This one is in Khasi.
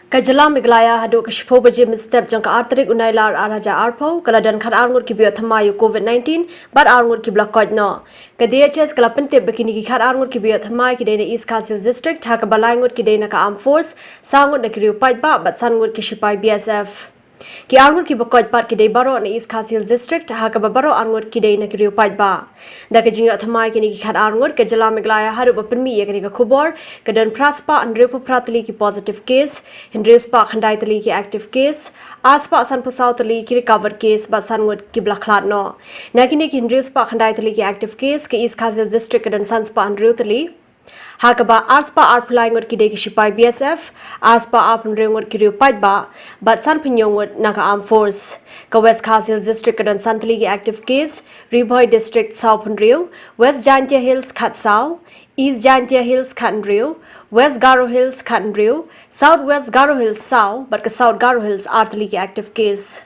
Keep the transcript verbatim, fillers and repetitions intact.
Ka jylla Meghalaya haduh ka shiphew baje mynstep jong ka ar tarik u Nailar ar hajar arphew ka la don khat ar ngut kiba ïoh thymmai ïa u COVID nineteen bad ar ngut kiba la koit noh. Ka D H S ka la pyntip ba kine ki khat ar ngut kiba ïoh thymmai ki dei na East Khasi Hills District, ha kaba lai ngut ki dei na ka Armed Force, saw ngut na ki riew paidbah bad san ngut ki shipai B S F. Ki ar ngut kiba koit pat ki dei baroh na East Khasi Hills District, ha kaba baroh ar ngut ki dei na ki riew paidbah. Da ka jingïoh thymmai kine ki khat ar ngut, ka jylla Meghalaya haduh ba pynmih ïa kane ka khubor ka don phra spah hynriewphew phra tylli ki positive case, hynriew spah khyndai tylli ki active case, ar spah sanphew saw tylli ki recovered case bad san ngut kiba la khlad noh. Na kine ki hynriew spah khyndai tylli ki active case, ka East Khasi Hills District ka don san spah hynriew tylli, ha kaba ar spah arphew lai ngut ki dei ki shipai B S F, ar spah arphew hynriew ngut ki riew paidbah bad sanphew hynñiew ngut na ka Armed Force. Ka West Khasi Hills District ka don san tylli ki active case, Ri Bhoi District sawphew hynriew, West Jaintia Hills khat saw, East Jaintia Hills khat hynriew, West Garo Hills khat hynriew, South West Garo Hills saw bad ka South Garo Hills ar tylli ki active case.